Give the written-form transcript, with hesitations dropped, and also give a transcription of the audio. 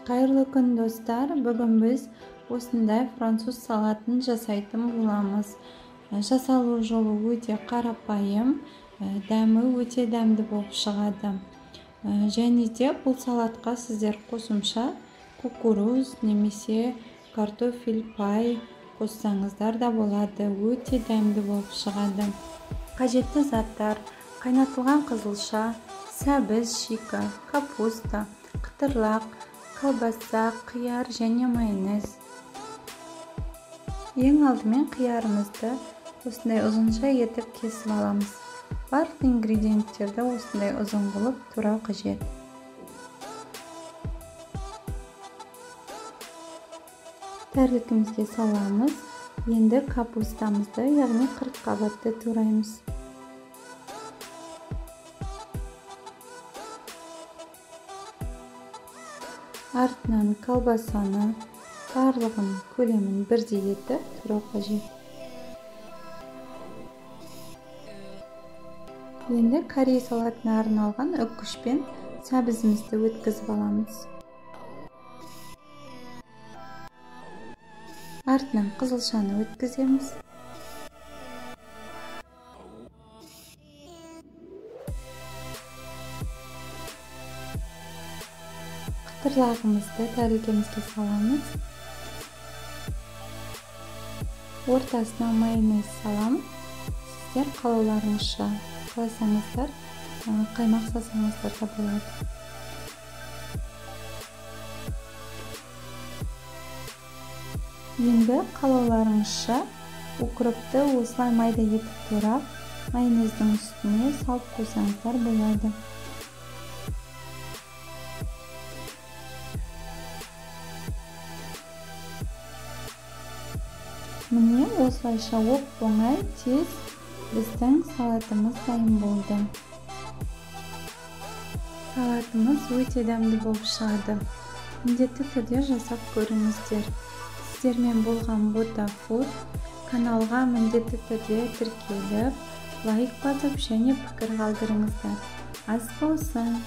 Қайырлы күн, достар! Бүгін біз осындай француз салатын жасайтын боламыз. Жасалу жолы өте қарапайым, дәмі өте дәмді болып шығады. Және де бұл салатқа сіздер қосымша кукуруз немесе картофель пай қоссаңыздар да болады, өте дәмді болып шығады. Қажетті заттар: қайнатылған қызылша, сәбіз шикі, капуста, қытырлақ, колбаса, қияр және майонез. Ең алдымен қиярымызды осындай ұзынша етіп кесіп аламыз. Барлық ингредиенттерді осындай ұзын қылып турау қажет. Тәрелкемізге саламыз. Енді капустамызды, яғни 40 қабатты тураймыз. Артынан колбасаны барлығын көлемін бірдей етіп турау қажет. Енді корей салатына арналған үккішпен сәбізімізді өткізіп аламыз. Артынан қызылшаны өткіземіз. Қытырлағымызды тәрелкемізге саламыз. Ортасына майонез саламыз. Сіздер қалауларыңызша, қаласаңыздар қаймақ салсаңыздар да болады. Енді қалауларыңызша укропты осылай майда етіп турап, майонездің үстіне салып қойсаңыздар болады. Міне осылайша оп-оңай тез біздің салатымыз дайын болды. Салатымыз өте дәмді болып шығады. Міндетті түрде жасап көріңіздер. Сіздермен болған Бота Фуд. Каналға міндетті түрде тіркеліп, лайк басып және пікір қалдырыңыздар. Ас болсын!